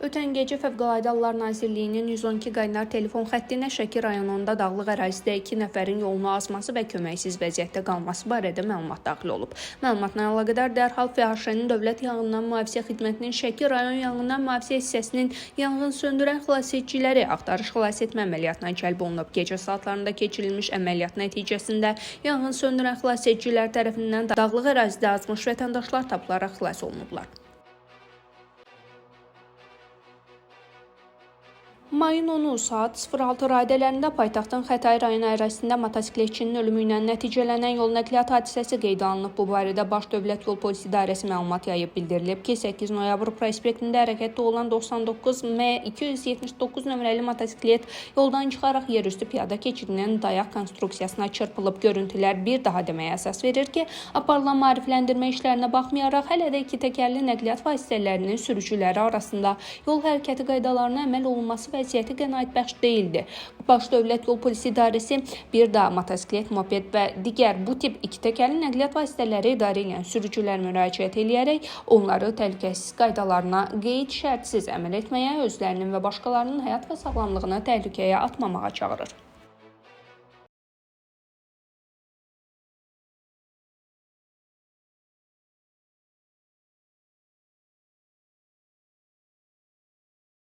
Ötən gecə Fövqəladə Hallar Nazirliyinin 112 qaynar telefon xəttinə Şəki rayonunda dağlıq ərazidə 2 nəfərin yolunu azması və köməksiz vəziyyətdə qalması barədə məlumat daxil olub. Məlumatla əlaqədar dərhal FHŞ-nin Dövlət Yanğından Mühafizə Xidmətinin Şəki rayon Yanğından Mühafizə hissəsinin yanğın söndürən xilasediciləri axtarış xilasetmə əməliyyatına cəlb olunub. Gecə saatlarında keçirilmiş əməliyyat nəticəsində yanğın söndürən xilasedicilər tərəfindən dağlıq ərazidə azmış vətəndaşlar tapılaraq xilas olunublar. Mayın 10-u saat 06 radələrində paytaxtın Xətai rayonu ərazisində motosikletçinin ölümü ilə nəticələnən yol nəqliyyat hadisəsi qeydə alınıb. Bu barədə Baş Dövlət Yol Polisi İdarəsi məlumat yayıb. Bildirilib ki, 8 noyabr prospektində hərəkətdə olan 99 M 279 nömrəli motosiklet yoldan çıxaraq yerüstü piyada keçidinin dayaq konstruksiyasına çırpılıb. Görüntülər bir daha deməyə əsas verir ki, aparılan maarifləndirmə işlərinə baxmayaraq hələ də iki təkərli nəqliyyat vasitələrinin sürücüləri arasında yol hərəkəti qaydalarına əməl olunması vəziyyəti qənaətbəxş deyildi. Baş Dövlət Yol Polisi İdarəsi bir daha motosiklet, moped və digər bu tip iki təkərli nəqliyyat vasitələri idarə edən sürücülər müraciət eləyərək onları təhlükəsizlik qaydalarına qeyd şərtsiz əməl etməyə, özlərinin və başqalarının həyat və sağlamlığını təhlükəyə atmamağa çağırır.